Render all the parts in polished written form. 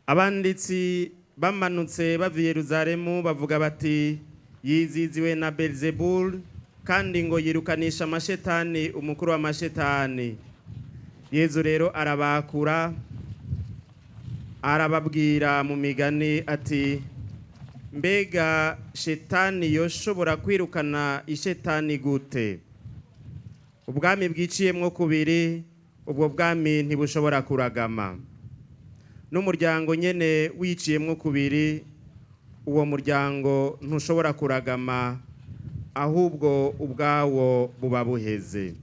Abanditsi bamanutse bava i Yeruzalemu bavuga bati: "Yiziziwe na Belzebul, kandi ngo yirukanisha amashetani umukuru w'amashetani." Yezu rero arabakura, arababwira mu migani ati: "Mbega shetani yoshobora kwirukana ishetani gute? Ubwami bwiciyemwo kubiri, ubwo bwami ntibushobora kuragama. N'umuryango nyene wiciyemwo kubiri, uwo muryango ntushobora kuragama, ahubwo ubwawo buba buheze.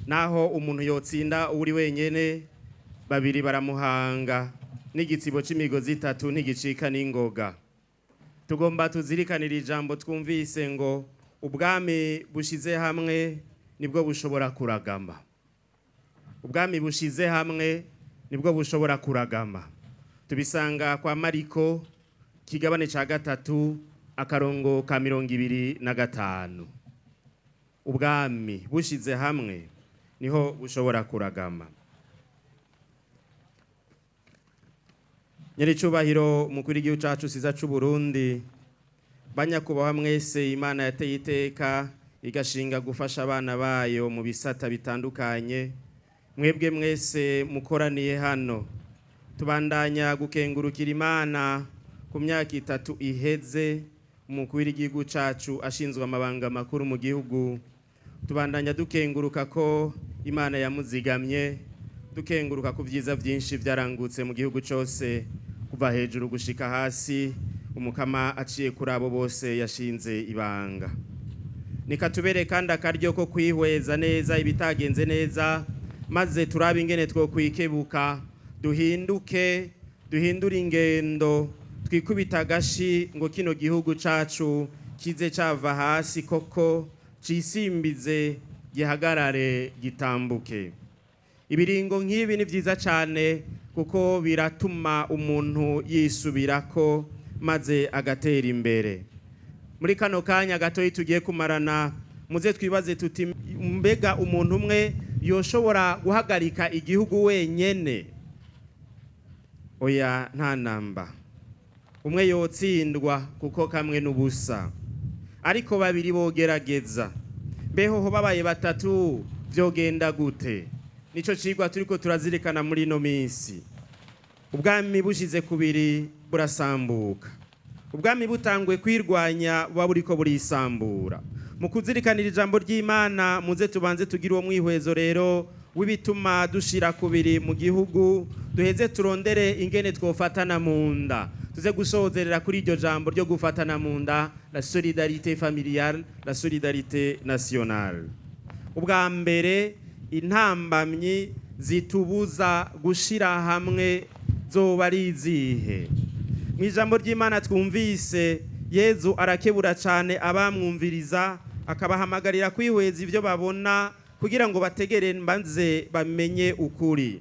Naho umuntu yotsinda uri wenyene, babiri baramuhanga, n'igitsibo c'imigozi itatu ntigicika n'ingoga." Tugomba tuzirikanira ijambo twumvise ngo ubwami bushize hamwe nibwo bushobora kuragama. Ubwami bushize hamwe nibwo bushobora kuragama. Tubisanga kwa Mariko, kigabane ca 3, akarongo ka 25. Ubwami bushize hamwe niho bushobora kuragama. Nyiricubahiro umukuru w'igihugu cacu ciza c'u Burundi, banyakubahwa mwese Imana yateye iteka igashinga gufasha abana bayo mu bisata bitandukanye, mwebwe mwese mukoraniye hano, tubandanya gukengurukira Imana ku myaka 3 iheze umukuru w'igihugu cacu ashinzwe amabanga makuru mu gihugu. Tubandanya dukenguruka ko Imana yamuzigamye, dukenguruka ku vyiza vyinshi vyarangutse mu gihugu cose kuva hejuru gushika hasi, umukama aciye kuri abo bose yashinze ibanga. Nikatubere kandi akaryo ko kwihweza neza ibitagenze neza, maze turabe ingene twokwikebuka, duhinduke, duhindure ingendo, twikubita agashi ngo kino gihugu cacu kize cava hasi koko cisimbize, gihagarare, gitambuke. Ibiringo nk'ibi ni vyiza cane kuko biratuma umuntu yisubirako maze agatera imbere. Muri kano kanya gatoyi tugiye kumarana, muze twibaze tuti: mbega umuntu umwe yoshobora guhagarika igihugu wenyene? Oya, nta namba. Umwe yotsindwa kuko kamwe n'ubusa, ariko babiri bogerageza. Mbeho babaye batatu vyogenda gute? Nico cigwa turiko turazirikana muri ino minsi. Ubwami bushize kubiri burasambuka. Ubwami butangwe kwirwanya buba buriko burisambura. Mu kuzirikanira ijambo ry'Imana, muze tubanze tugire uwo mwihwezo rero w'ibituma dushira kubiri mu gihugu, duheze turondere ingene twofatana mu nda. Tuze gusozerera kuri iryo jambo ryo gufatana mu nda, la solidarité familiale, la solidarité nationale. Ubwa mbere, intambamyi zitubuza gushira hamwe zoba ari izihe? Mu ijambo ry'Imana twumvise, Yezu arakebura cyane abamwumviriza, akabahamagarira kwihweza ibyo babona kugira ngo bategere mbanze bamenye ukuri.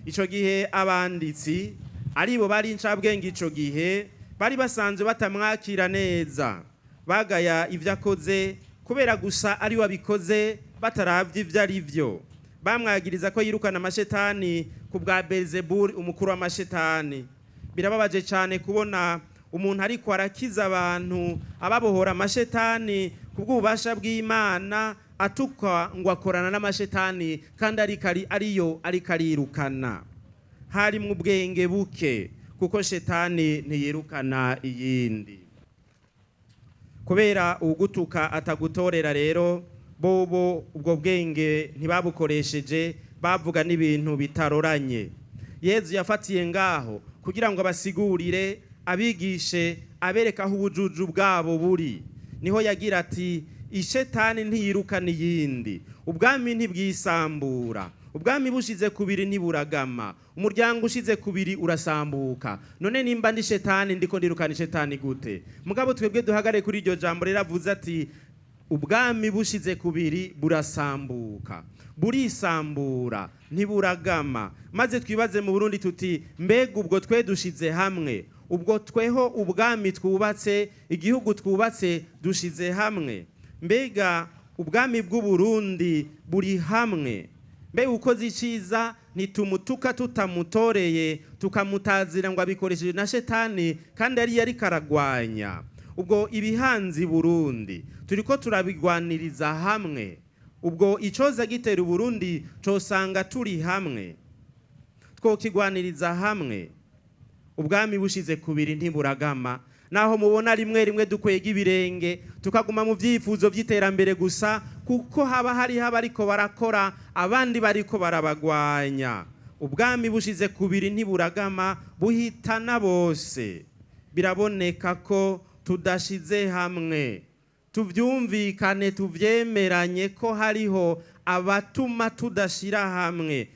Ico gihe abanditsi, aribo bari incabwenge ico gihe, bari basanzwe batamwakira neza, bagaya ivyo akoze kubera gusa ari wabikoze, bataravye ivyo ari vyo. Bamwagiriza ko yirukana amashetani ku bwa Belzebuli, umukuru w'amashetani. Birababaje cyane kubona umuntu ariko arakiza abantu, ababohora amashetani ku bw'ububasha bw'Imana, atukwa ngo akorana n'amashetani kandi ariyo ariko arirukana. Harimwo ubwenge buke, kuko shetani ntiyirukana iyindi. Kubera ugutuka atagutorera rero, bobo ubwo bwenge ntibabukoresheje, bavuga n'ibintu bitaroranye. Yezu yafatiye ngaho kugira ngo abasigurire, abigishe, abereke aho ubujuju bwabo buri. Niho yagira ati: "Ishetani ntiyirukana iyindi, ubwami ntibwisambura, ubwami bushize kubiri ntiburagama, umuryango ushize kubiri urasambuka. None nimba ndi shetani, ndiko ndirukana ishetani gute?" Mugabo twebwe duhagare kuri iryo jambo rero avuze ati: "Ubwami bushize kubiri burasambuka, burisambura, ntiburagama." Maze twibaze mu Burundi tuti: mbega ubwo twe dushize hamwe? Ubwo tweho ubwami twubatse, igihugu twubatse, dushize hamwe? Mbega ubwami bw'u Burundi buri hamwe? Mbe ukoze iciza ntitumutuka tutamutoreye, tukamutazira ngo abikoresheje na shetani kandi ariyo ariko aragwanya? Ubwo ibihanze Burundi turiko turabigwaniriza hamwe? Ubwo icoza gitera Uburundi cosanga turi hamwe, twokigwaniriza hamwe? Ubwami bushize kubiri ntiburagama. Naho mubona rimwe rimwe dukwega ibirenge, tukaguma mu byifuzo by'iterambere gusa, kuko haba hariho abariko barakora, abandi bariko barabagwanya. Ubwami bushize kubiri ntiburagama, buhitana bose. Biraboneka ko tudashize hamwe. Tuvyumvikane, tuvyemeranye ko hariho abatuma tudashira hamwe,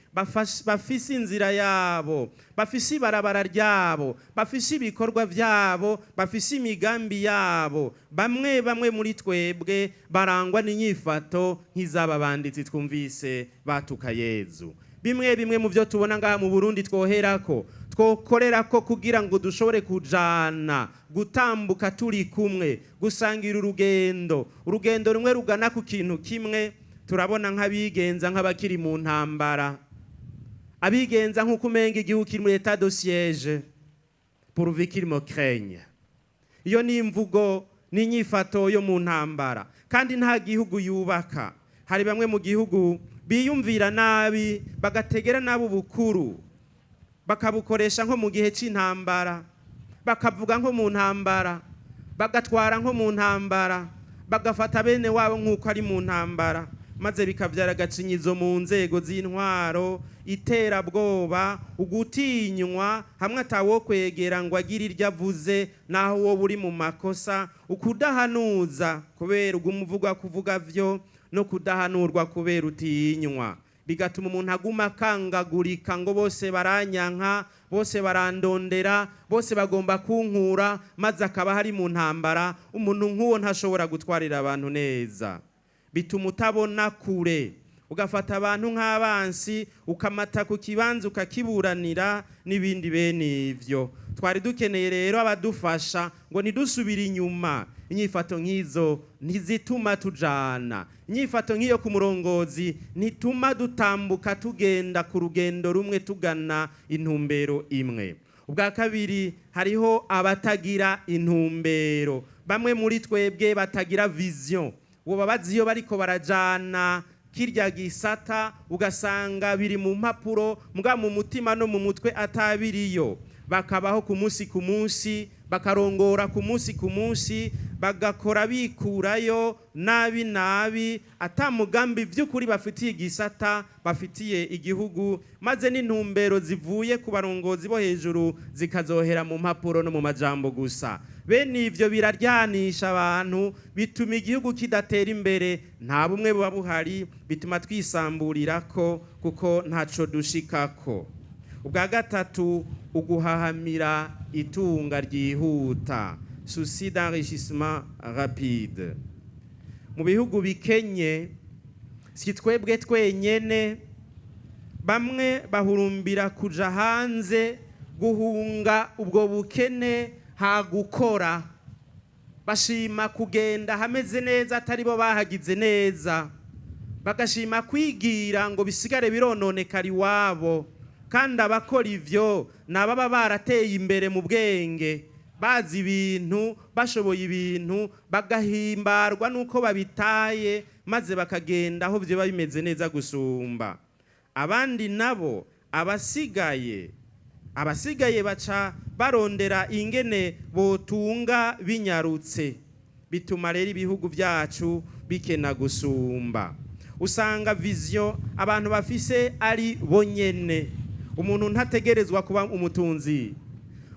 bafise inzira yabo, bafise ibarabara ryabo, bafise ibikorwa vyabo, bafise imigambi yabo. Bamwe bamwe muri twebwe barangwa n'inyifato nk'iz'aba banditsi twumvise batuka Yezu. Bimwe bimwe mu byo tubona ngaha mu Burundi twoherako, twokorerako kugira ngo dushobore kujana, gutambuka turi kumwe, gusangira urugendo, urugendo rumwe rugana ku kintu kimwe. Turabona nk'abigenza nk'abakiri mu ntambara, abigenza nk'uko umenga igihugu kiri muri état de siège, pourvu qu'il me craigne. Iyo ni imvugo n'inyifato yo mu ntambara, kandi nta gihugu yubaka. Hari bamwe mu gihugu biyumvira nabi, bagategera nabi ubukuru, bakabukoresha nko mu gihe c'intambara, bakavuga nko mu ntambara, bagatwara nko mu ntambara, bagafata bene wabo nk'uko ari mu ntambara, maze bikavyara agacinyizo mu nzego z'intwaro, iterabwoba, ugutinywa, hamwe atawo kwegera ngo agire iryo avuze naho wowe uri mu makosa, ukudahanuza kubera uguma kuvuga vyo, no kudahanurwa kubera utinywa. Bigatuma umuntu aguma akangagurika ngo bose baranyanka, bose barandondera, bose bagomba kunkura, maze akaba hari mu ntambara. Umuntu nk'uwo ntashobora gutwarira abantu neza. Bituma utabona kure, ugafata abantu nk'abansi, ukamata ku kibanza ukakiburanira, n'ibindi bene ivyo. Twari dukeneye rero abadufasha ngo ntidusubire inyuma. Inyifato nk'izo ntizituma tujana. Inyifato nk'iyo ku murongozi ntituma dutambuka tugenda ku rugendo rumwe, tugana intumbero imwe. Ubwa kabiri, hariho abatagira intumbero. Bamwe muri twebwe batagira vision, uwo babazi iyo bariko barajana kirya gisata, ugasanga biri mu mpapuro, mbwa mu mutima no mu mutwe atabiriyo. Bakabaho ku munsi ku munsi, bakarongora ku munsi ku munsi, bagakora bikurayo nabi nabi, ata mugambi by'ukuri bafitiye igisata, bafitiye igihugu, maze n'intumbero zivuye ku barongozi bo hejuru zikazohera mu mpapuro no mu majambo gusa. Bene ivyo biraryanisha abantu, bituma igihugu kidatera imbere, nta bumwe buba buhari, bituma twisamburirako kuko ntaco dushikako. Ubwa gatatu, uguhahamira itunga ryihuta, souci d'enrichissement rapide. Mu bihugu bikenye, si twebwe twenyene, bamwe bahurumbira kuja hanze guhunga ubwo bukene. Ha gukora, bashima kugenda hameze neza atari bo bahagize neza, bagashima kwigira ngo bisigare birononekara iwabo. Kandi abakora ivyo ni ababa barateye imbere mu bwenge, bazi ibintu, bashoboye ibintu, bagahimbarwa n'uko babitaye, maze bakagenda aho vyoba bimeze neza gusumba. Abandi nabo, abasigaye baca barondera ingene botunga binyarutse. Bituma rero ibihugu byacu bikena gusumba. Usanga vision abantu bafise ari bonyene. Umuntu ntategerezwa kuba umutunzi.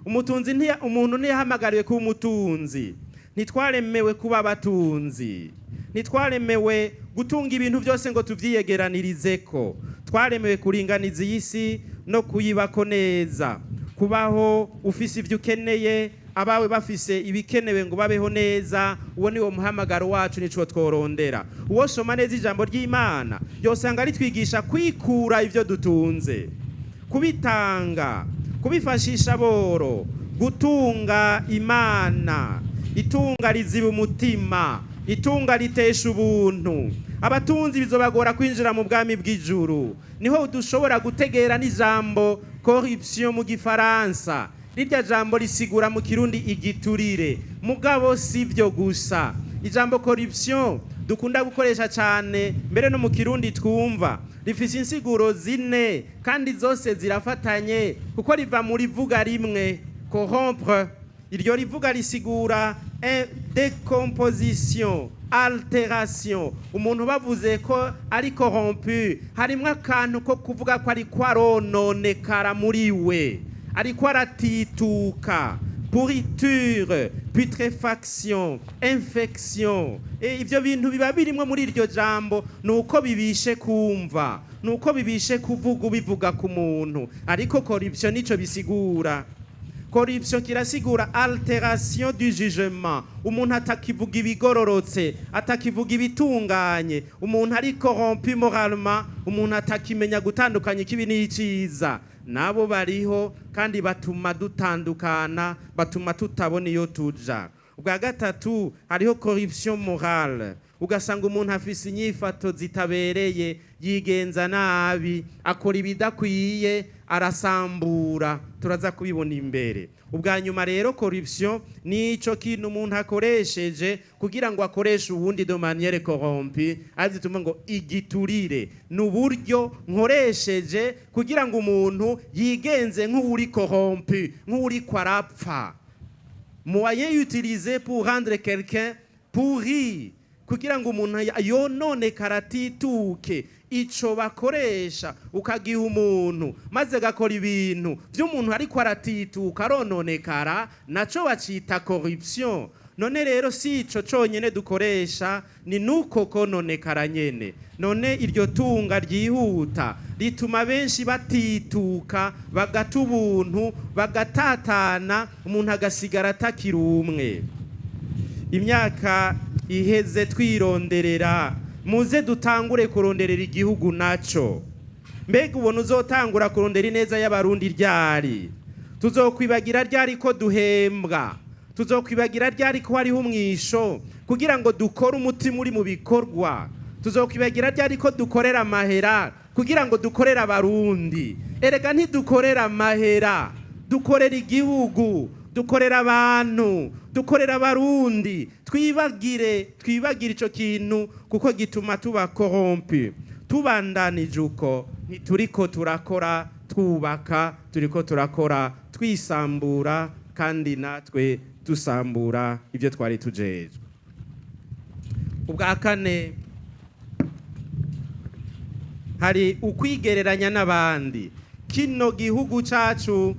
Umutunzi umuntu ntiyahamagariwe kuba umutunzi. Ntitwaremewe kuba abatunzi, ntitwaremewe gutunga ibintu byose ngo tuvyiyegeranirizeko. Twaremewe kuringaniza iyi si no kuyibako neza, kubaho ufise ibyo ukeneye, abawe bafise ibikenewe ngo babeho neza. Uwo ni wo muhamagaro wacu, nico tworondera. Uwo soma neza ijambo ry'Imana yosanga ritwigisha kwikura ivyo dutunze, kubitanga, kubifashisha boro, gutunga Imana. Itunga riziba umutima, itunga ritesha ubuntu. Abatunzi bizobagora kwinjira mu bwami bw'ijuru. Niho dushobora gutegera n'ijambo corruption mu gifaransa. Rirya jambo risigura mu kirundi igiturire, mugabo si byo gusa. Ijambo corruption dukunda gukoresha cyane, mbere no mu kirundi twumva, rifise insiguro zine kandi zose zirafatanye kuko riva muri vuga rimwe, corrompre. Iryo rivuga risigura décomposition, altération. Umuntu bavuze ko ari corrompu, harimwo akantu ko kuvuga ko ariko arononekara muri we, ariko aratituka, pourriture, putréfaction, infection. Ivyo bintu biba birimwo muri iryo jambo. Nuko bibishe kumva, nuko bibishe kuvuga ubivuga ku muntu, ariko corruption nico bisigura. Corruption kirasigura altération du jugement. Umuntu atakivuga ibigororotse, atakivuga ibitunganye. Umuntu ari corrompu moralement, umuntu atakimenya gutandukanya ikibi n'iciza. Nabo bariho kandi batuma dutandukana, batuma tutabona iyo tuja. Ubwa gatatu, hariho corruption morale. Ugasanga umuntu afise inyifato zitabereye, yigenza nabi, akora ibidakwiye, arasambura. Turaza kubibona imbere. Ubwa nyuma rero, corruption ni ico kintu umuntu akoresheje kugira ngo akoreshe uwundi de manière corrompue, azituma ngo igiturire ni uburyo nkoresheje kugira ngo umuntu yigenze nk'uwuri corrompu, nk'uwuriko arapfa, moyen utilisé pour rendre quelqu'un pourri, kugira ngo umuntu yononekara, atituke. Ico bakoresha ukagiha umuntu maze agakora ibintu vy'umuntu ariko aratituka, arononekara, naco bacita corruption. None rero si ico conyene dukoresha, ni nuko kononekara nyene. None iryo tunga ryihuta rituma benshi batituka, bagata ubuntu, bagatatana, umuntu agasigara atakiri umwe. Imyaka iheze twironderera, muze dutangure kuronderera igihugu naco. Mbega ubona uzotangura kurondera ineza y'abarundi ryari? Tuzokwibagira ryari ko duhembwa? Tuzokwibagira ryari ko hariho umwisho kugira ngo dukore umutima uri mu bikorwa? Tuzokwibagira ryari ko dukorera amahera kugira ngo dukorere abarundi? Erega ntidukorera amahera, dukorera igihugu, dukorera abantu, dukorera abarundi. Twibagire ico kintu kuko gituma tuba corrompu. Tubandanije uko, ntituriko turakora twubaka, turiko turakora twisambura kandi natwe dusambura ibyo twari tujejwe. Ubwa kane, hari ukwigereranya n'abandi. Kino gihugu cacu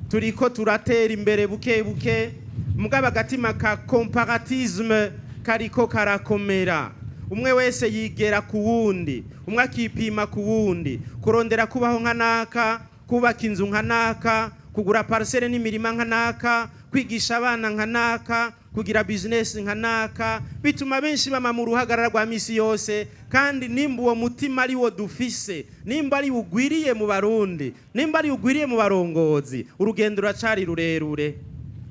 turiko turatera imbere buke buke, mugabo agatima ka comparatisme kariko karakomera. Umwe wese yigera ku wundi, umwe akipima ku wundi, kurondera kubaho nka naka, kubaka inzu nka naka, kugura parcelle n'imirima nka naka, kwigisha abana nka naka, kugira business nka naka. Bituma benshi bama mu ruhagarara rwa misi yose. Kandi nimba uwo mutima ari wo dufise, nimba ari ugwiriye mu barundi, nimba ari ugwiriye mu barongozi, urugendo ruracari rurerure.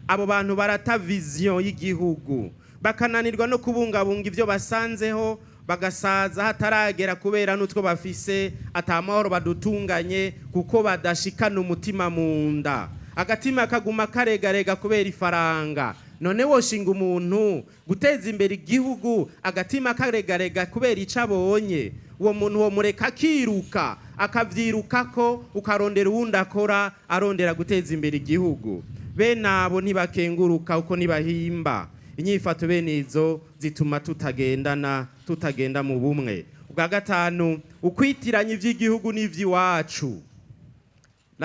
Abo bantu barata vision y'igihugu, bakananirwa no kubungabunga ibyo basanzeho, bagasaza hataragera kubera n'utwo bafise atamahoro badutunganye, kuko badashikana umutima mu nda, agatima kaguma karegarega kubera ifaranga. None woshinga umuntu guteza imbere igihugu agatima karegarega kubera ico abonye? Uwo muntu wo mureka akiruka, akavyirukako, ukarondera uwundi akora arondera guteza imbere igihugu. Bene abo ntibakenguruka uko ntibahimba. Inyifato bene izo zituma tutagendana, tutagenda mu bumwe. Ubwa gatanu, ukwitiranya ivy'igihugu n'ivy'iwacu.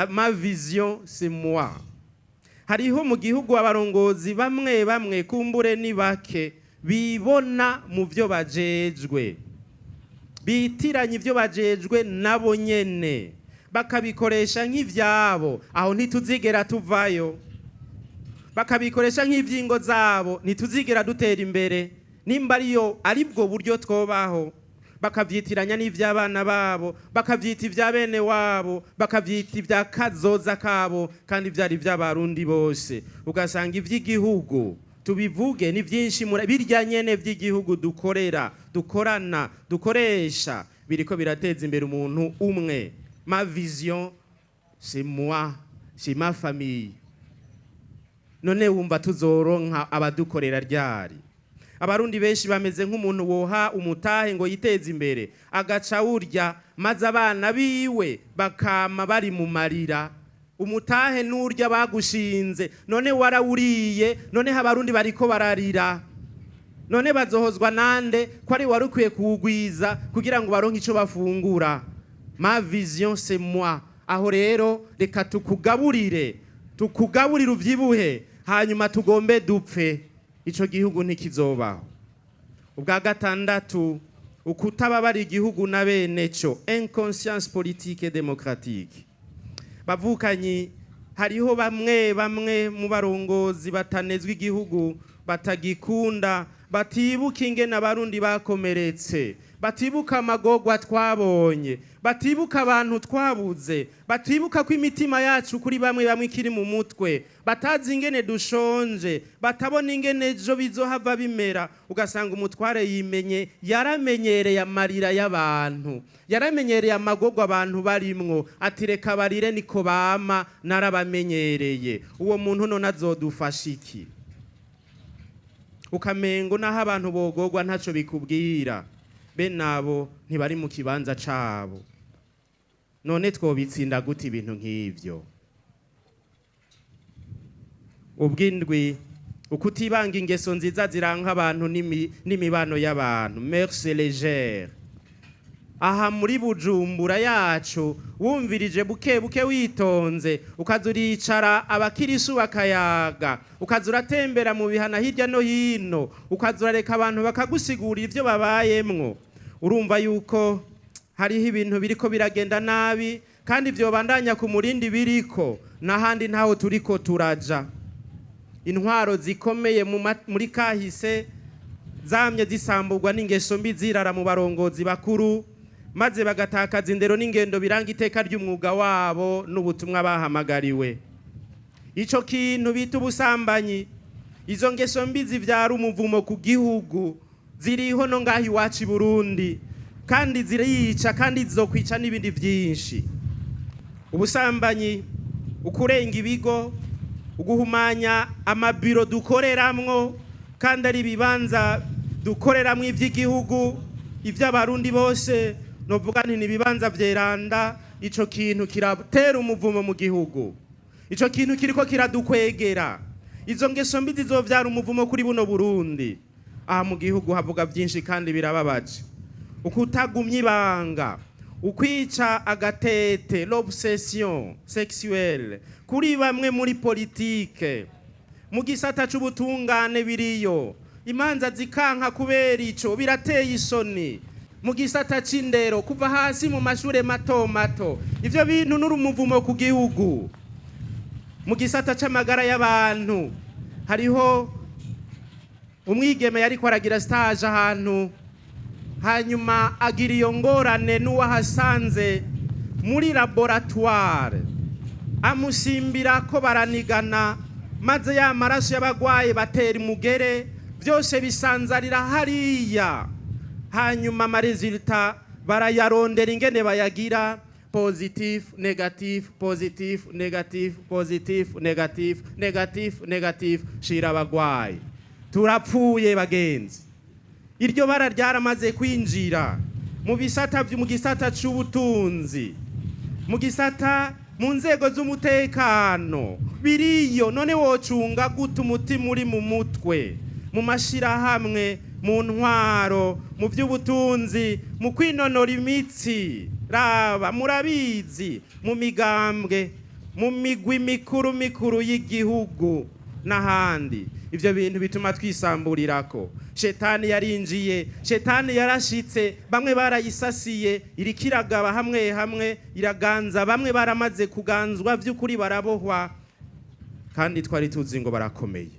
Ma vision, c'est moi. Hariho mu gihugu abarongozi bamwe bamwe, kumbure ni bake, bibona mu byo bajejwe, bitiranya ibyo bajejwe nabo nyene, bakabikoresha nk'ivyabo. Aho ntituzigera tuvayo. Bakabikoresha nk'ivyingo zabo, ntituzigera dutera imbere nimba ariyo aribwo buryo twobaho. Bakavyitiranya n'ivy'abana babo, bakavyita ibya bene wabo, bakavyita ibya kazoza kabo, kandi vyari ivy'abarundi bose. Ugasanga ivy'igihugu Tubivuge, ni byinshi birya nyene by'igihugu dukorera, dukorana, dukoresha, biriko birateza imbere umuntu umwe. Ma vision, c'est moi, c'est ma famille. None wumva tuzoronka abadukorera ryari? Abarundi benshi bameze nk'umuntu woha umutahe ngo yiteze imbere, agaca awurya, maze abana biwe bakama bari mu marira. Umutahe n'urya bagushinze, none warawuriye. Noneho Abarundi bariko bararira. None bazohozwa nande, ko ari wari ukwiye kuwugwiza kugira ngo baronke ico bafungura? Ma vision, c'est moi. Aho rero reka tukugaburire, tukugaburire uvyibuhe, hanyuma tugombe dupfe. Ico gihugu ntikizobaho. Ubwa gatandatu, ukutababara igihugu na bene co, inconscience politique et démocratique. Bavukanyi, hariho bamwe bamwe mu barongozi batanezwa igihugu, batagikunda, batibuka ingene Abarundi bakomeretse, batibuka amagorwa twabonye, batibuka abantu twabuze, batibuka ko imitima yacu kuri bamwe bamwe ikiri mu mutwe, batazi ingene dushonje, batabona ingene ejo bizohava bimera. Ugasanga umutware yimenye, yaramenyereye amarira y'abantu, yaramenyereye amagorwa abantu barimwo, ati: "Reka barire, niko bama, narabamenyereye." Uwo muntu none azodufasha iki? Ukamengo naho abantu bogorwa ntaco bikubwira. Bene abo ntibari mu kibanza cabo. None twobitsinda gute ibintu nk'ivyo? Ubwindwi, ukutibanga ingeso nziza ziranga abantu n'imibano y'abantu, mœurs légères. Aha muri Bujumbura yacu, wumvirije buke buke, witonze, ukaza uricara abakirisu bakayaga, ukaza uratembera mu bihana hirya no hino, ukaza urareka abantu bakagusigurira ibyo babayemwo, urumva yuko hariho ibintu biriko biragenda nabi, kandi vyobandanya ku murindi biriko n'ahandi ntaho turiko turaja. Intwaro zikomeye muri kahise zamye zisamburwa n'ingeso mbi zirara mu barongozi bakuru, maze bagatakaza indero n'ingendo biranga iteka ry'umwuga wabo n'ubutumwa bahamagariwe. Ico kintu bita ubusambanyi, izo ngeso mbi zivyara umuvumo ku gihugu, ziriho no ngaho iwacu i Burundi, kandi zirica, kandi zizokwica n'ibindi vyinshi. Ubusambanyi, ukurenga ibigo, uguhumanya amabiro dukoreramwo kandi ari ibibanza dukoreramwo ivy'igihugu, ivy'Abarundi bose, novuga nti ni ibibanza vyeranda. Ico kintu kiratera umuvumo mu gihugu. Ico kintu kiriko kiradukwegera. Izo ngeso mbi zizovyara umuvumo kuri buno Burundi. Aha mu gihugu havuga byinshi kandi birababaje. Ukutagumya ibanga, ukwica agatete, l'obsession sexuelle kuri bamwe muri politike, mu gisata c'ubutungane biriyo, imanza zikanka kubera ico, birateye isoni. Mu gisata c'indero, kuva hasi mu mashure mato mato, ivyo bintu n'urumuvumo ku gihugu. Mu gisata c'amagara y'abantu, hariho umwigeme yariko aragira stage ahantu, hanyuma agira iyo ngorane n'uwahasanze muri laboratoire, amusimbira ko baranigana, maze ya maraso y'abagwayi batera umugere, byose bisanzarira hariya. Hanyuma ama résultats barayarondera ingene bayagira: positif, négatif, positif, négatif, positif, négatif, négatif, négatif, shira abagwayi. Turapfuye, bagenzi. Iryo bara ryaramaze kwinjira mu bisata, mu gisata c'ubutunzi, mu gisata, mu nzego z'umutekano biriyo. None wocunga gute umutima uri mu mutwe? Mu mashirahamwe, mu ntwaro, mu by'ubutunzi, mu kwinonora imitsi, raba murabizi, mu migambwe, mu migwi mikuru mikuru y'igihugu n'ahandi, ivyo bintu bituma twisamburirako. Shetani yarinjiye, shetani yarashitse. Bamwe barayisasiye, iriko iragaba hamwe hamwe, iraganza. Bamwe baramaze kuganzwa vy'ukuri, barabohwa, kandi twari tuzi ngo barakomeye.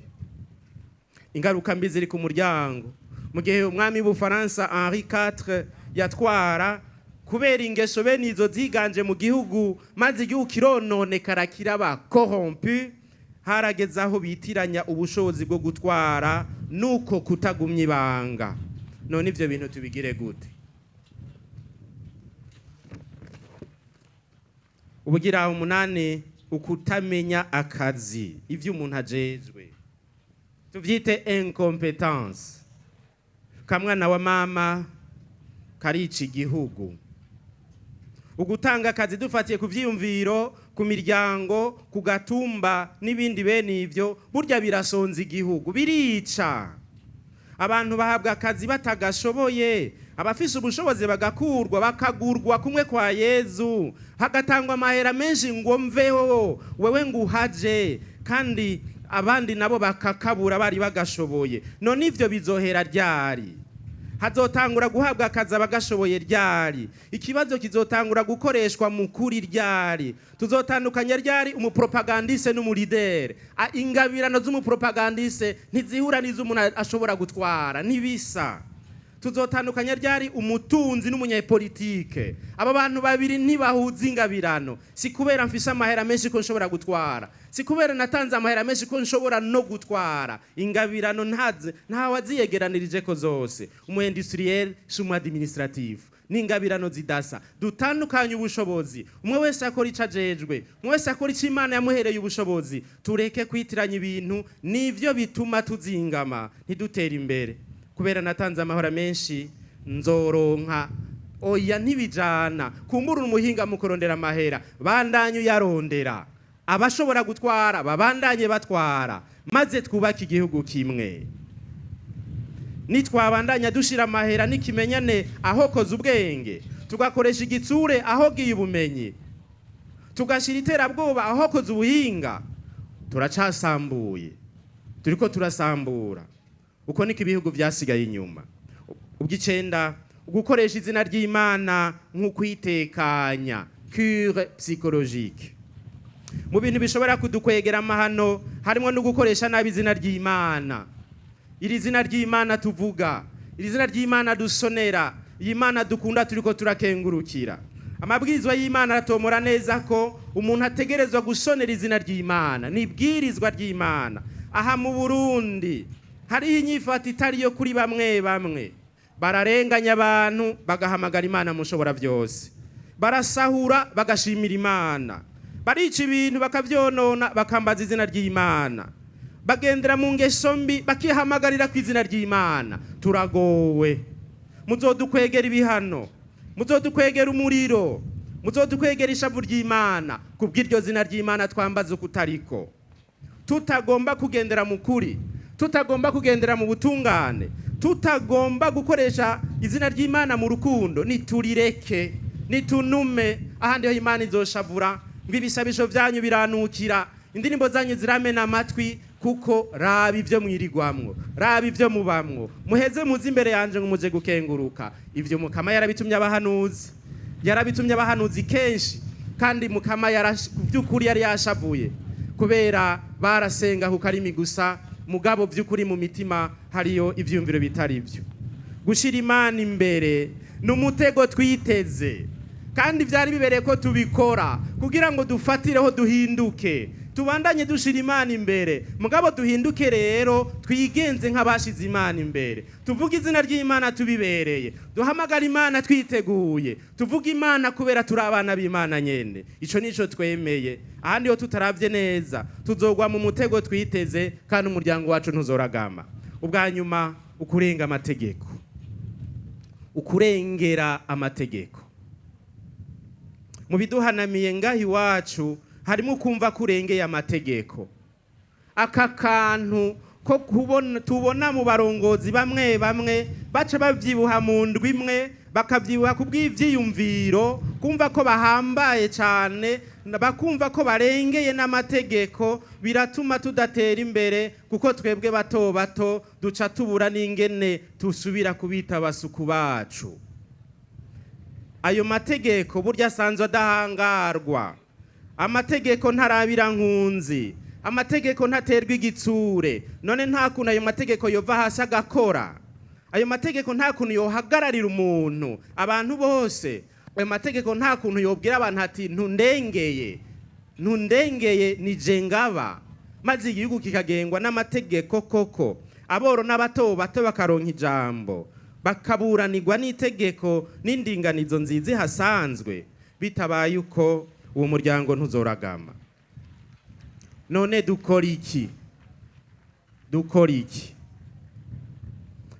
Ingaruka mbi ziri ku muryango. Mu gihe umwami w'Ubufaransa Henri IV yatwara, kubera ingeso bene izo ziganje mu gihugu, maze igihugu kirononekara, kiraba corrompu. Harageze aho bitiranya ubushobozi bwo gutwara nuko kutagumya ibanga. None ivyo bintu tubigire gute? Ubugira umunani, ukutamenya akazi, ivyo umuntu ajejwe, tuvyite incompetence. Kamwana wa mama karica igihugu. Ugutanga akazi dufatiye ku vyiyumviro, ku miryango, ku gatumba n'ibindi bene ivyo, burya birasonza igihugu, birica. Abantu bahabwa akazi batagashoboye, abafise ubushobozi bagakurwa, bakagurwa kumwe kwa Yezu, hagatangwa amahera menshi ngo mveho wewe nguhaje, kandi abandi nabo bakakabura bari bagashoboye. None ivyo bizohera ryari? Hazotangura guhabwa akazi abagashoboye ryari? Ikibazo kizotangura gukoreshwa mu kuri ryari? Tuzotandukanya ryari umupropagandiste n'umulidere? Ingabirano z'umupropagandiste ntizihura n'iz'umuntu ashobora gutwara, ntibisa. Tuzotandukanya ryari umutunzi n'umunyepolitike? Aba bantu babiri ntibahuza ingabirano. Si kubera mfise amahera menshi ko nshobora gutwara, si kubera natanze amahera menshi ko nshobora no gutwara. Ingabirano ntawe aziyegeranirije ko zose. Umu industriel si umu administratif, ni ingabirano zidasa. Dutandukanye ubushobozi, umwe wese akora ico ajejwe, umwe wese akora ico Imana yamuhereye ubushobozi. Tureke kwitiranya ibintu, nivyo bituma tuzingama ntidutere imbere. Kubera natanze amahora menshi nzoronka, oya, ntibijana. Kumbura umuhinga mu kurondera amahera, bandanye uyarondera, abashobora gutwara babandanye batwara, maze twubake igihugu kimwe. Nitwabandanya dushira amahera n'ikimenyane ahokoza ubwenge, tugakoresha igitsure ahogiye ubumenyi, tugashira iterabwoba ahokoza ubuhinga, turacasambuye, turiko turasambura. Uko niko ibihugu vyasigaye inyuma. Ubw'icenda, gukoresha izina ry'Imana nk'ukwitekanya, cure psychologique. Mu bintu bishobora kudukwegera amahano harimo no gukoresha nabi izina ry'Imana. Iri zina ry'Imana tuvuga, iri zina ry'Imana dusonera, iyi Mana dukunda turiko turakengurukira. Amabwirizwa y'Imana aratomora neza ko umuntu ategerezwa gusonera izina ry'Imana, ni ibwirizwa ry'Imana. Aha mu Burundi hariho inyifato itari yo kuri bamwe bamwe, bararenganya abantu bagahamagara Imana mushobora byose, barasahura bagashimira Imana, barica ibintu bakavyonona bakambaza izina ry'Imana, bagendera mu ngeso mbi bakihamagarira ku izina ry'Imana. Turagowe. Muzodukwegera ibihano, muzodukwegera umuriro, muzodukwegera ishavu ry'Imana kubw'iryo zina ry'Imana twambaza ukutariko. Tutagomba kugendera mu kuri, tutagomba kugendera mu butungane, tutagomba gukoresha izina ry'Imana mu rukundo, niturireke, nitunume. Ahandi ho Imana izoshavura ngo ibisabisho vyanyu biranukira, indirimbo zanyu ziramena amatwi, kuko raba ivyo mwirigwamwo, raba ivyo mubamwo, muheze muze imbere yanje ngo muje gukenguruka. Ivyo Mukama yarabitumye abahanuzi, yarabitumye abahanuzi kenshi, kandi Mukama by'ukuri yari yashavuye kubera barasenga ku karimi gusa, mugabo by'ukuri mu mitima hariyo ivyumviro bitari byo. Gushira Imana imbere ni umutego twiteze, kandi vyari bibereye ko tubikora kugira ngo dufatireho duhinduke, tubandanye dushira Imana imbere, mugabo duhinduke rero twigenze nk'abashize Imana imbere, tuvuge izina ry'Imana tubibereye, duhamagara Imana twiteguye, tuvuge Imana kubera turi abana b'Imana nyene. Ico nico twemeye. Ahandi ho tutaravye neza tuzogwa mu mutego twiteze, kandi umuryango wacu ntuzoragama. Ubwa nyuma, ukurenga amategeko, ukurengera amategeko. Mu biduhanamiye ngaho iwacu harimo kumva kurengeye amategeko. Aka kantu ko kubona tubona mu barongozi bamwe bamwe baca bavyibuha mu ndwi imwe, bakavyibuha ku bw'ivyiyumviro, kumva ko bahambaye cane, bakumva ko barengeye n'amategeko, biratuma tudatera imbere, kuko twebwe bato bato duca tubura n'ingene tusubira kubita abasuku bacu. Ayo mategeko burya asanzwe adahangarwa, amategeko ntarabira nkunzi, amategeko ntaterwa igitsure. None nta kuntu ayo mategeko yova hasi agakora? Ayo mategeko nta kuntu yohagararira umuntu, abantu bose? Ayo mategeko nta kuntu yobwira abantu ati ntundengeye, ntundengeye, nije ngaba? Maze igihugu kikagengwa n'amategeko koko, aboro n'abato bato bakaronka ijambo, bakaburanirwa n'itegeko n'indinganizo nziza ihasanzwe. Bitabaye uko, uwo muryango ntuzoragama. None dukora iki? Dukora iki?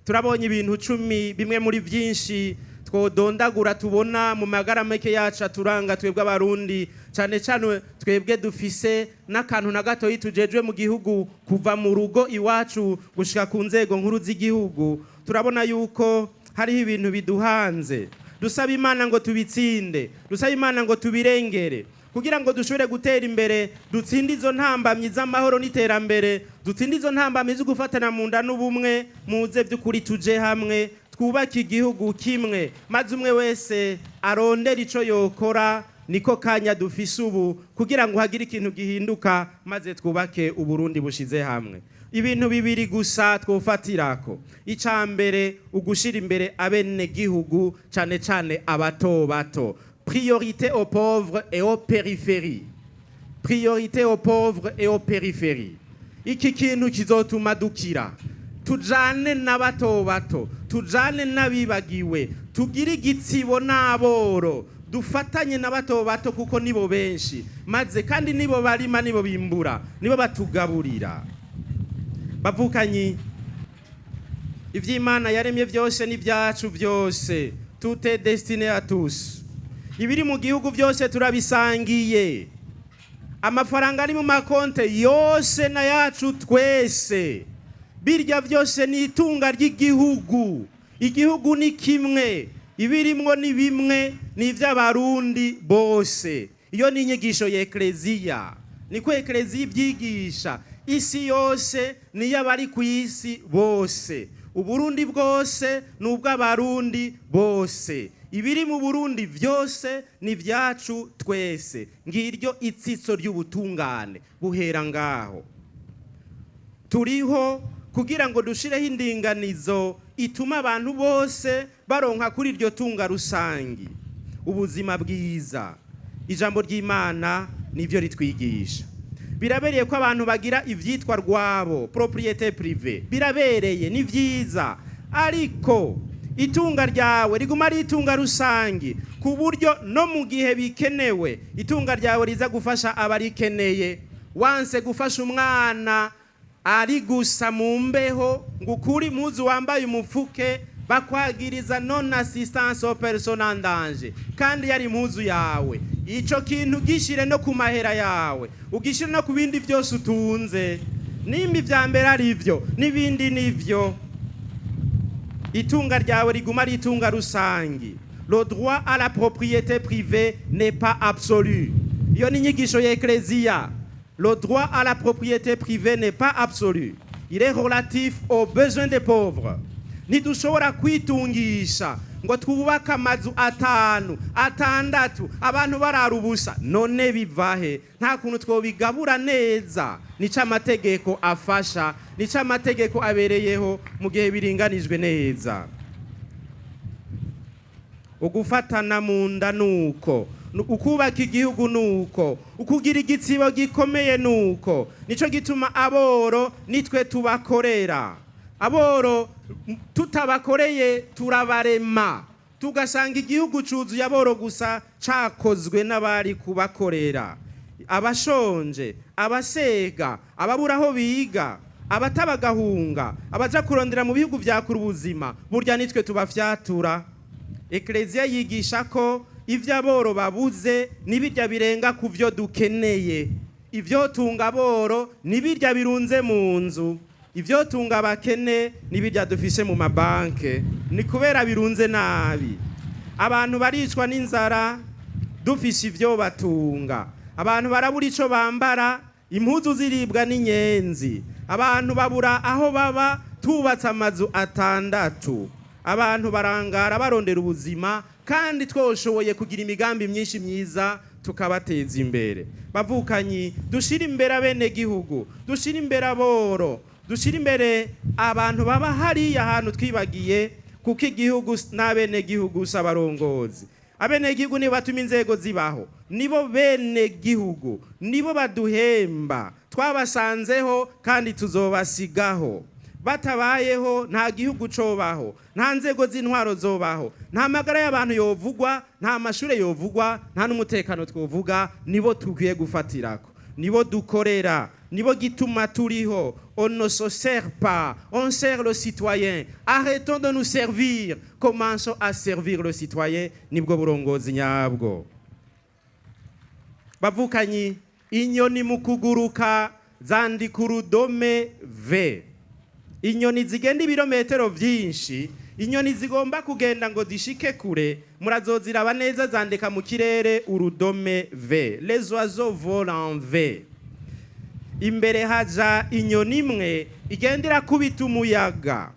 Turabonye ibintu 10, bimwe muri byinshi twodondagura, tubona mu magara make yacu aturanga twebwe Abarundi, cyane cyane twebwe dufise n'akantu na gatoyi tujejwe mu gihugu, kuva mu rugo iwacu gushika ku nzego nkuru z'igihugu. Turabona yuko hariho ibintu biduhanze. Dusaba Imana ngo tubitsinde, dusaba Imana ngo tubirengere, kugira ngo dushobore gutera imbere, dutsinde izo ntambamyi z'amahoro n'iterambere, dutsinde izo ntambamyi zo gufatana mu nda n'ubumwe. Muze by'ukuri tuje hamwe, twubake igihugu kimwe, maze umwe wese arondera ico yokora. Niko kanya dufise ubu kugira ngo hagire ikintu gihinduka, maze twubake Uburundi bushize hamwe. Ibintu bibiri gusa twofatirako. Ica mbere, ugushira imbere abenegihugu, cane cane abato bato. Priorité aux pauvres et aux périphéries, priorité aux pauvres et aux périphéries. Iki kintu kizotuma dukira. Tujane n'abato bato, tujane n'abibagiwe, tugire igitsibo n'aboro, dufatanye na bato bato, kuko nibo benshi, maze kandi nibo barima, nibo bimbura, nibo batugaburira. Bavukanyi, ivy'Imana yaremye byose n'ibyacu byose. Tout est destiné à tous. Ibiri mu gihugu byose turabisangiye. Amafaranga ari mu makonte yose na yacu twese. Birya byose ni itunga ry'igihugu. Igihugu ni kimwe, ibirimwo ni bimwe, ni iby'Abarundi bose. Iyo ni inyigisho ya Ekleziya, niko Ekleziya ibyigisha. Isi yose niyo abari ku isi bose. Uburundi bwose ni ubw'Abarundi bose. Ibiri mu Burundi byose ni ibyacu twese. Ngiryo itsitso ry'ubutungane, buhera ngaho. Turiho kugira ngo dushireho indinganizo ituma abantu bose baronka kuri iryo tunga rusangi ubuzima bwiza. Ijambo ry'Imana nivyo ritwigisha. Birabereye ko abantu bagira ivyitwa rwabo, propriété privée. Birabereye, ni vyiza, ariko itunga ryawe riguma ari itunga rusangi, ku buryo no mu gihe bikenewe itunga ryawe riza gufasha abarikeneye. Wanse gufasha umwana ari gusa mu mbeho ngo ukure impuzu wambaye umufuke, bakwagiriza non assistance aux personnes en danger, kandi yari impuzu yawe. Ico kintu gishire no ku mahera yawe, ugishire no ku bindi byose utunze. Nimba ivya mbere ari byo, n'ibindi nivyo. Itunga ryawe riguma ari itunga rusangi. Le droit à la propriété privée n'est pas absolu. Iyo ni inyigisho ya Ekleziya. Le droit à la propriété privée n'est pas absolu, il est relatif aux besoins des pauvres. Ntidushobora kwitungisha ngo twubake amazu atanu, atandatu, abantu barara ubusa. None bivahe? Nta kuntu twobigabura neza? Nico amategeko afasha, nico amategeko abereyeho, mu gihe biringanijwe neza. Ugufatana mu nda nuko ukubaka igihugu, nuko ukugira igitsibo gikomeye nuko. Nico gituma aboro nitwe tubakorera. Aboro tutabakoreye turabarema, tugasanga igihugu cuzuye aboro gusa, cakozwe n'abari kubakorera. Abashonje, abasega, ababura aho biga, abatabagahunga, abaja kurondera mu bihugu vya kure ubuzima, burya nitwe tubafyatura. Ekleziya yigisha ko ivyo aboro babuze nibirya birenga ku vyo dukeneye. Ivyo tunga aboro nibirya birunze mu nzu. Ivyo tunga abakene nibirya dufise mu mabanke, ni kubera birunze nabi. Abantu baricwa n'inzara dufise ivyo batunga. Abantu barabura ico bambara, impuzu ziribwa n'inyenzi. Abantu babura aho baba, tubatse amazu atandatu. Abantu barangara barondera ubuzima, kandi twoshoboye kugira imigambi myinshi myiza tukabateza imbere. Bavukanyi, dushire imbere abenegihugu, dushire imbere aboro, dushire imbere abantu baba hariya hantu twibagiye, kuko igihugu n'abenegihugu si abarongozi. Abenegihugu nibo batuma inzego zibaho, nibo bene gihugu, nibo baduhemba. Twabasanzeho kandi tuzobasigaho. Batabayeho nta gihugu cobaho, nta nzego z'intwaro zobaho, nta magara y'abantu yovugwa, nta mashure yovugwa, nta n'umutekano twovuga. Nibo tukwiye gufatirako, nibo dukorera, nibo gituma turiho. On ne se sert pas, on sert le citoyen. Arrêtons de nous servir, commençons à servir le citoyen. Nibwo burongozi nyabwo. Bavukanyi, inyoni mu kuguruka zandika urudome V. Inyoni zigenda ibirometero byinshi, inyoni zigomba kugenda ngo zishike kure, murazoziraba neza, zandika mu kirere urudome V. Les oiseaux volent en V. Imbere haja inyoni imwe igenda irakubita umuyaga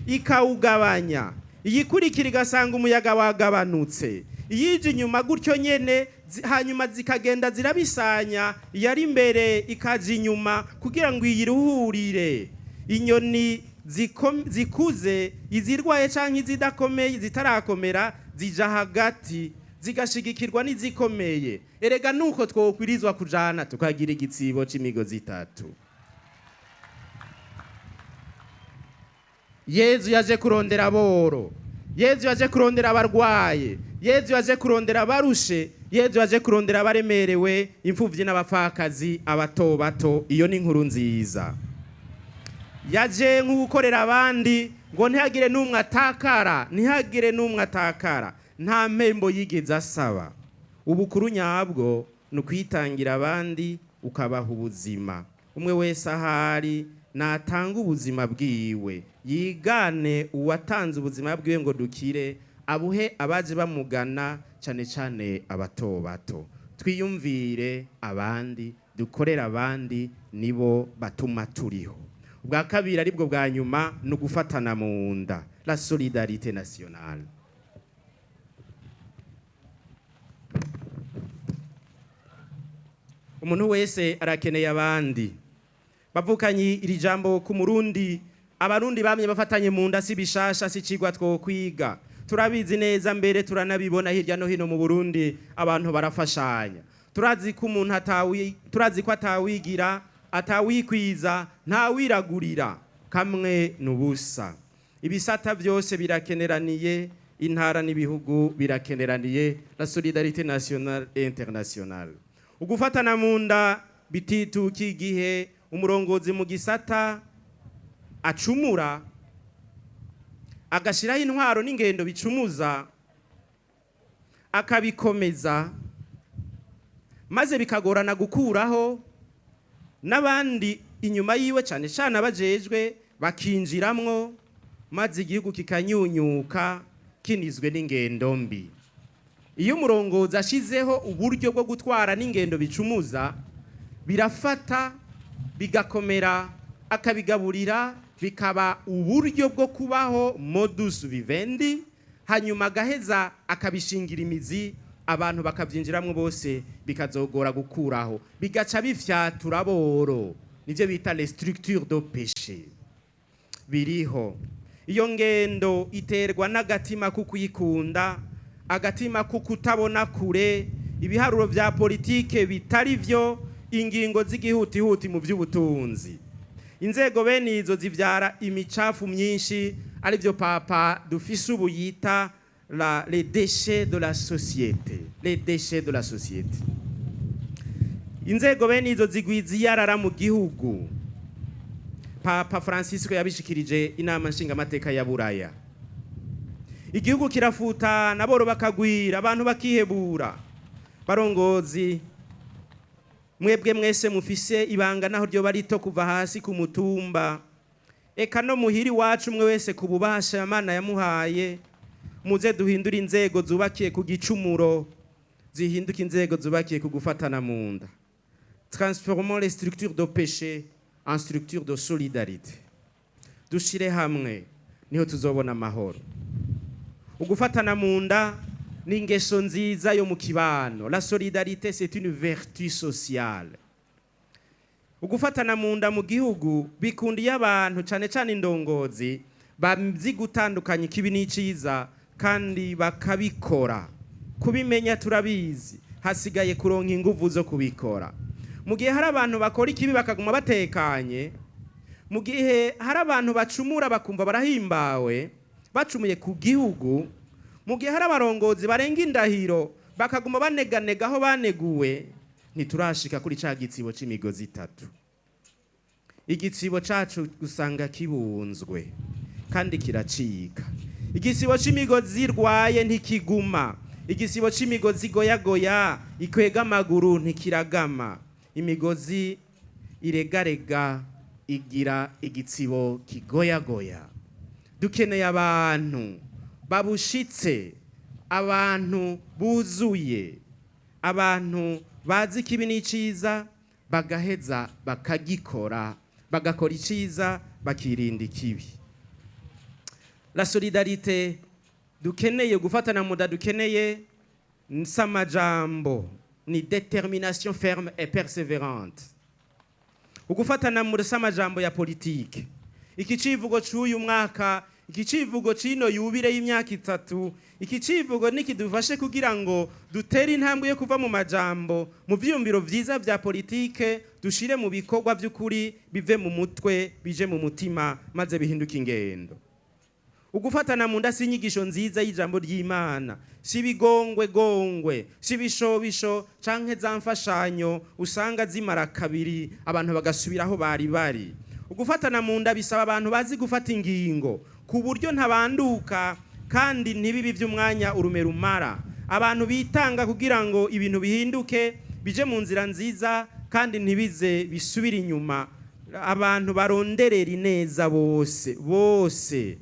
ikawugabanya, iyikurikira igasanga umuyaga wagabanutse, iyije inyuma gutyo nyene, hanyuma zikagenda zirabisanya, iyari imbere ikaja inyuma kugira ngo iyiruhurire. Inyoni zikuze, izirwaye canke izidakomeye, zitarakomera, zija hagati zigashigikirwa n'izikomeye. Erega nuko twokwirizwa kujana, tukagira igitsibo c'imigozi itatu. Yezu yaje kurondera aboro, Yezu yaje kurondera abarwaye, Yezu yaje kurondera abarushe, Yezu yaje kurondera abaremerewe, imfuvyi n'abapfakazi, abato bato. Iyo ni inkuru nziza. Yaje nk'ugukorera abandi ngo ntihagire n'umwe atakara, ntihagire n'umwe atakara. Nta mpembo yigeze asaba. Ubukuru nyabwo ni ukwitangira abandi, ukabaha ubuzima. Umwe wese ahari natanga ubuzima bwiwe, yigane uwatanze ubuzima bwiwe ngo dukire, abuhe abaje bamugana, cyane cyane abato bato. Twiyumvire abandi, dukorere abandi, nibo batuma turiho. Ubwa kabiri, aribwo bwa nyuma, ni ugufatana mu nda, la solidarité nationale. Umuntu wese arakeneye abandi. Bavukanyi, iri jambo ku Murundi, Abarundi bamye bafatanye mu nda, si bishasha, si cigwa twokwiga. Turabizi neza, mbere turanabibona hirya no hino mu Burundi, abantu barafashanya. Turazi ko umuntu atawi, turazi ko atawigira, atawikwiza, ntawiragurira. Kamwe n'ubusa. Ibisata byose birakeneraniye, intara n'ibihugu birakeneraniye. La solidarité nationale et internationale. Ugufatana mu nda bitituka igihe umurongozi mu gisata acumura, agashyiraho intwaro n'ingendo bicumuza, akabikomeza, maze bikagorana gukuraho, n'abandi inyuma yiwe, cyane cyane abajejwe, bakinjiramwo, maze igihugu kikanyunyuka kinizwe n'ingendo mbi. Iyo umurongozi ashizeho uburyo bwo gutwara n'ingendo bicumuza, birafata bigakomera, akabigaburira, bikaba uburyo bwo kubaho, modus vivendi, hanyuma agaheza akabishingira imizi, abantu bakabyinjiramo bose, bikazogora gukuraho, bigaca bifyatura boro. Nibyo bita les structures de péché. Biriho. Iyo ngendo iterwa n'agatima ko kuyikunda, agatima ko kutabona kure, ibiharuro bya politike bitari byo, ingingo z'igihutihuti mu by'ubutunzi. Inzego bene izo zibyara imicafu myinshi, aribyo Papa dufise ubu yita les déchets de la société, les déchets de la société. Inzego bene izo zigwiza iyarara mu gihugu. Papa Francisco yabishikirije Inama Nshingamateka ya Buraya. Igihugu kirafuta, naboro bakagwira, abantu bakihebura. Barongozi, mwebwe mwese mufise ibanga, naho ryo barito, kuva hasi ku mutumba eka no muhiri wacu, umwe wese ku bubasha Imana yamuhaye, muze duhindure inzego zubakiye ku gicumuro, zihinduke inzego zubakiye ku gufatana mu nda. Transformons les structures de péché en structures de solidarité. Dushire hamwe, niho tuzobona amahoro. Ugufatana mu nda ni ingeso nziza yo mu kibano. La solidarité, c'est une vertu sociale. Ugufatana mu nda mu gihugu bikunda iyo abantu, cyane cyane indongozi, bazi gutandukanya ikibi n'iciza kandi bakabikora. Kubimenya turabizi, hasigaye kuronka inguvu zo kubikora. Mu gihe hari abantu bakora ikibi bakaguma batekanye, mu gihe hari abantu bacumura bakumva barahimbawe bacumuye ku gihugu, mu gihe hari abarongozi barenga indahiro bakaguma baneganega aho baneguwe, ntiturashika kuri ca gitsibo c'imigozi itatu. Igitsibo cacu usanga kibunzwe kandi kiracika. Igisibo c'imigozi irwaye ntikiguma. Igisibo c'imigozi igoyagoya ikwega amaguru ntikiragama. Imigozi iregarega igira igitsibo kigoyagoya. Dukeneye abantu babushitse, abantu buzuye, abantu bazi ikibi n'iciza, bagaheza bakagikora, bagakora iciza, bakirinda ikibi. La solidarité dukeneye, gufatana mu nda dukeneye, si amajambo, ni détermination ferme et persévérante. Ugufatana mu nda si amajambo ya politike. Iki civugo c'uyu mwaka, iki civugo c'ino yubile y'imyaka 3, iki civugo nikidufashe kugira ngo dutere intambwe yo kuva mu majambo, mu vyiyumviro vyiza vya politike, dushire mu bikorwa vy'ukuri, bive mu mutwe bije mu mutima, maze bihinduke ingendo. Ugufatana mu nda si inyigisho nziza y'ijambo ry'Imana, si ibigongwe gongwe, si ibishobisho canke za mfashanyo usanga zimara kabiri abantu bagasubira aho bari bari. Ugufatana mu nda bisaba abantu bazi gufata ingingo ku buryo ntabanduka kandi ntibibi by'umwanya urume rumara, abantu bitanga kugira ngo ibintu bihinduke bije mu nzira nziza kandi ntibize bisubire inyuma, abantu baronderera ineza bose bose.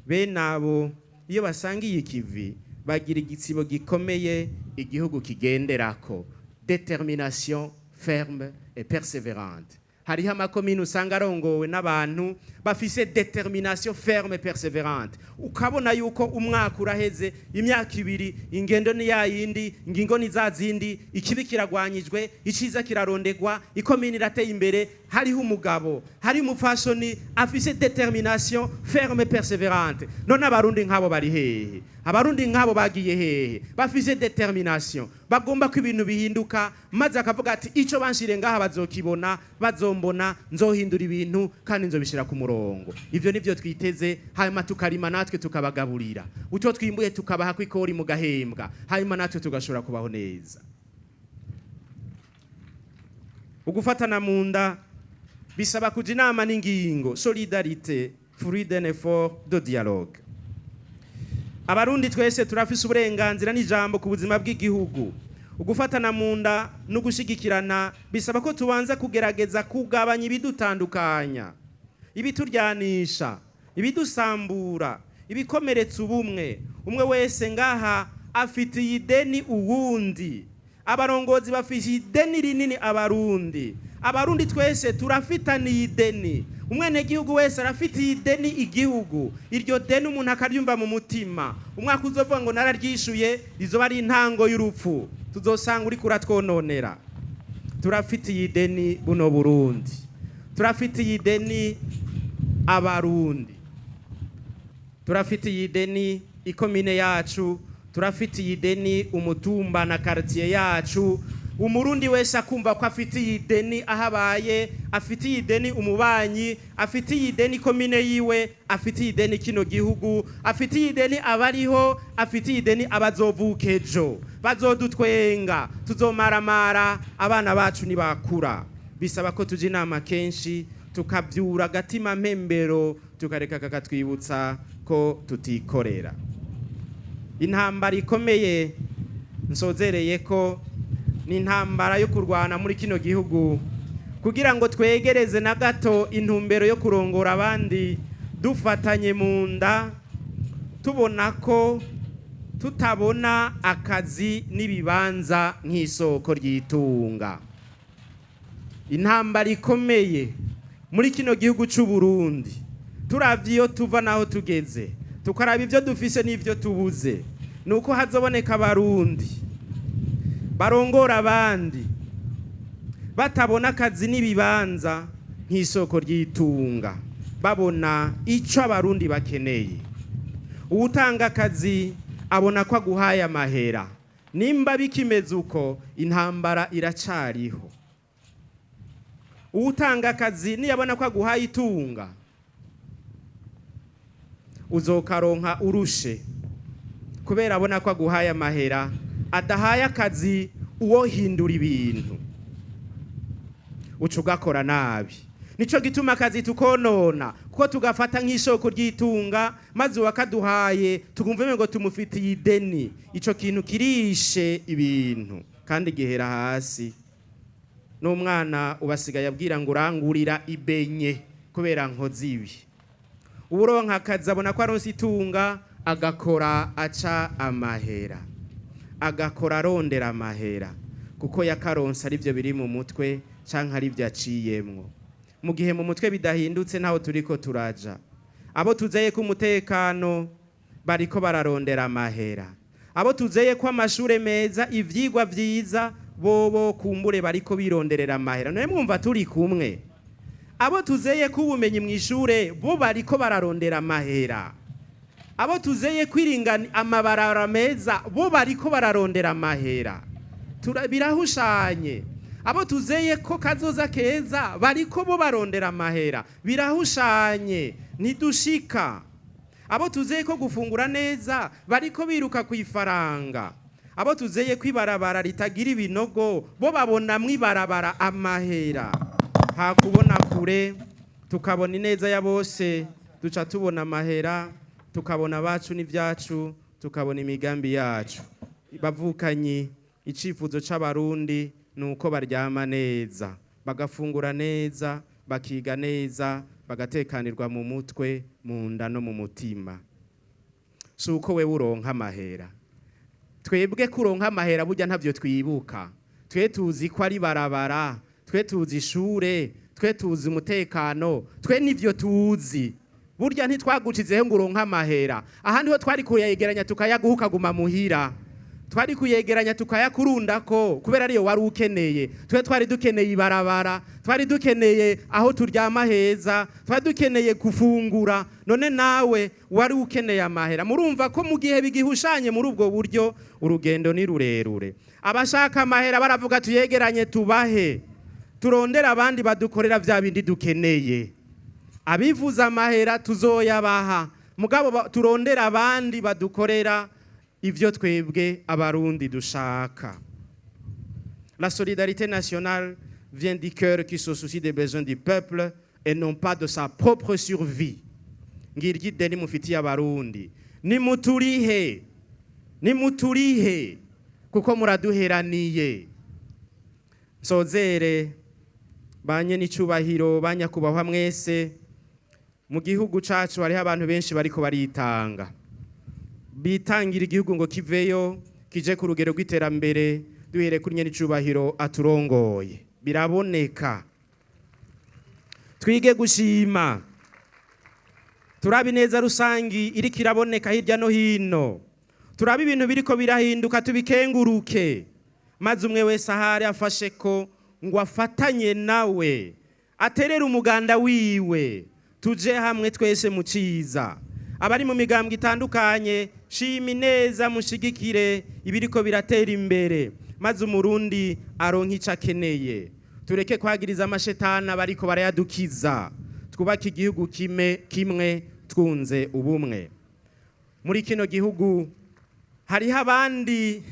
Bene abo iyo basangiye ikivi bagira igitsibo gikomeye igihugu kigenderako. Détermination ferme et persévérante. Hariho amakomine usanga arongowe n'abantu bafise détermination ferme et persévérante, ukabona yuko umwaka uraheze, imyaka 2, ingendo ni ya yindi, ingingo ni za zindi, ikibi kiragwanyijwe, iciza kirarondegwa, ikomine irateye imbere. Hariho umugabo, hari umupfasoni afise détermination ferme et persévérante. None Abarundi nk'abo bari hehe? Abarundi nk'abo bagiye hehe, bafise détermination, bagomba ko ibintu bihinduka, maze akavuga ati: "Ico banshire ngaha bazokibona, bazombona, nzohindura ibintu kandi nzobishira ku murongo"? Ivyo nivyo twiteze. Hanyuma tukarima natwe tukabagaburira, utwo twimbuye tukabaha kwikori mugahembwa, hanyuma natwe tugashobora kubaho neza. Ugufatana mu nda bisaba kuja inama n'ingingo. Solidarité, fruit d'un effort de dialogue. Abarundi twese turafise uburenganzira n'ijambo ku buzima bw'igihugu. Ugufatana mu nda no gushigikirana bisaba ko tubanza kugerageza kugabanya ibidutandukanya, ibituryanisha, ibidusambura, ibikomeretsa ubumwe. Umwe wese ngaha afitiye ideni uwundi. Abarongozi bafitiye ideni rinini Abarundi. Abarundi twese turafitaniye ideni. Umwenegihugu wese arafitiye ideni igihugu. Iryo deni umuntu akaryumva mu mutima. Umwaka uzovuga ngo nararyishuye rizoba ari intango y'urupfu, tuzosanga uriko uratwononera. Turafitiye ideni buno Burundi, turafitiye ideni Abarundi, turafitiye ideni ikomine yacu, turafitiye ideni umutumba na quartier yacu. Umurundi wese akumva ko afitiye ideni aho abaye, afitiye ideni umubanyi, afitiye ideni komine yiwe, afitiye ideni kino gihugu, afitiye ideni abariho, afitiye ideni abazovuka ejo bazodutwenga, tuzomaramara abana bacu nibakura. Bisaba ko tuja inama kenshi, tukavyura agatima mpembero, tukareka kakatwibutsa ko tutikorera. Intambara ikomeye nsozereye ko ni intambara yo kurwana muri kino gihugu kugira ngo twegereze na gato intumbero yo kurongora abandi dufatanye mu nda, tubona ko tutabona akazi n'ibibanza nk'isoko ry'itunga. Intambara ikomeye muri kino gihugu c'u Burundi, turavye iyo tuva naho tugeze, tukaraba ivyo dufise n'ivyo tubuze, nuko hazoboneka Abarundi barongora abandi batabona akazi n'ibibanza nk'isoko ry'itunga, babona ico Abarundi bakeneye. Uwutanga akazi abona ko aguhaye amahera. Nimba bikimeze uko, intambara iracariho. Uwutanga akazi niyabona ko aguhaye itunga, uzokaronka urushe, kubera abona ko aguhaye amahera, adahaye akazi uwohindura ibintu, uca ugakora nabi. Nico gituma akazi tukonona, kuko tugafata nk'isoko ry'itunga, maze uwakaduhaye tukumva ngo tumufitiye ideni. Ico kintu kirishe ibintu kandi gihera hasi. N'umwana ubasigaye abwira ngo urangurira ibenye kubera nkozi ibi. Uburonka akazi abona ko aronse itunga, agakora aca amahera, agakora arondera amahera, kuko yakaronse aribyo biri mu mutwe canke aribyo aciyemwo. Mu gihe mu mutwe bidahindutse, ntaho turiko turaja. Abo tuzeye ko umutekano bariko bararondera amahera, abo tuzeye ko amashure meza, ivyigwa vyiza, bobo kumbure bariko bironderera amahera. None mwumva turi kumwe? Abo tuzeye ko ubumenyi mu ishure, bo bariko bararondera amahera. Abo tuzeye kwiringana amabarara meza, bo bariko bararondera amahera. Birahushanye. Abo tuzeye ko kazoza keza, bariko bo barondera amahera. Birahushanye, ntidushika. Abo tuzeye ko gufungura neza, bariko biruka ku ifaranga. Abo tuzeye ko ibarabara ritagira ibinogo, bo babonamwo ibarabara amahera. Hakubona kure tukabona ineza ya bose, duca tubona amahera, tukabona abacu n'ibyacu, tukabona imigambi yacu. Bavukanyi, icifuzo c'Abarundi ni uko baryama neza, bagafungura neza, bakiga neza, bagatekanirwa mu mutwe, mu nda no mu mutima. Si uko wewe uronka amahera. Twebwe kuronka amahera burya ntavyo twibuka. Twe tuzi ko ari barabara, twe tuzi ishure, twe tuzi umutekano, twe nivyo tuzi. Burya ntitwagucizeho ngo uronke amahera. Ahandi ho twari kuyegeranya tukayaguha ukaguma muhira, twari kuyegeranya tukayakurundako kubera ariyo wari ukeneye. Twe twari dukeneye ibarabara, twari dukeneye aho turyama heza, twari dukeneye gufungura. None nawe wari ukeneye amahera. Murumva ko mu gihe bigihushanye muri ubwo buryo, urugendo ni rurerure. Abashaka amahera baravuga tuyegeranye tubahe, turondera abandi badukorera vya bindi dukeneye. Abivuza amahera tuzoyabaha, mugabo turondera abandi badukorera ivyo twebwe Abarundi dushaka. La solidarité nationale vient du cœur qui se soucie des besoins du peuple et non pas de sa propre survie. Ngiryo ideni mufitiye Abarundi. Nimuturihe, nimuturihe, kuko muraduheraniye. Nsozere, banye n'icubahiro, banyakubahwa mwese, mu gihugu cacu hariho abantu benshi bariko baritanga, bitangira igihugu ngo kiveyo kije ku rugero rw'iterambere. Duhere kuri nyene icubahiro aturongoye, biraboneka. Twige gushima, turabe ineza rusangi iriko iraboneka hirya no hino, turabe ibintu biriko birahinduka, tubikenguruke, maze umwe wese ahari afashe ko ngo afatanye nawe, aterere umuganda wiwe, tuje hamwe twese mu ciza. Abari mu migambwe itandukanye, shima ineza, mushigikire ibiriko biratera imbere, maze Umurundi aronke ico akeneye. Tureke kwagiriza amashetani abariko barayadukiza, twubake igihugu kime kimwe twunze ubumwe. Muri kino gihugu hariho abandi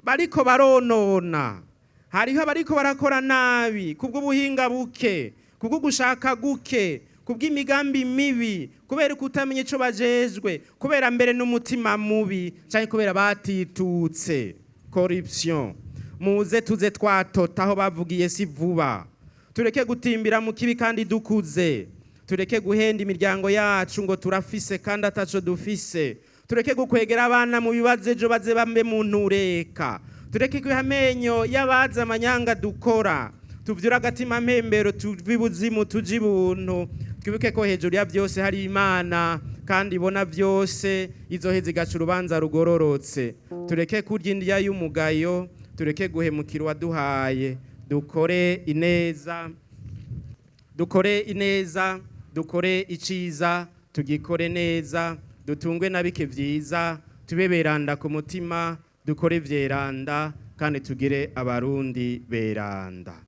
bariko baronona, hariho abariko barakora nabi kubw'ubuhinga buke, kubwo gushaka guke, kubw'imigambi mibi, kubera kutamenya ico bajejwe, kubera mbere n'umutima mubi, canke kubera batitutse, corruption. Muze tuze twatota aho bavugiye si vuba. Tureke gutimbira mu kibi kandi dukuze, tureke guhenda imiryango yacu ngo turafise kandi ataco dufise, tureke gukwegera abana mu bibazo ejo baze bambe mu ntureka, tureke kwiha amenyo y'abazi amanyanga dukora, tuvyure agatima mpembero, tuve ibuzimu tuje ibuntu. Twibuke ko hejuru ya byose hari Imana kandi ibona byose, izoheza igaca urubanza rugororotse. Tureke kurya indya y'umugayo, tureke guhemukira uwaduhaye, dukore ineza, dukore ineza, dukore iciza, tugikore neza, dutungwe na bike vyiza, tube beranda ku mutima. Dukore vyeranda kandi tugire Abarundi beranda.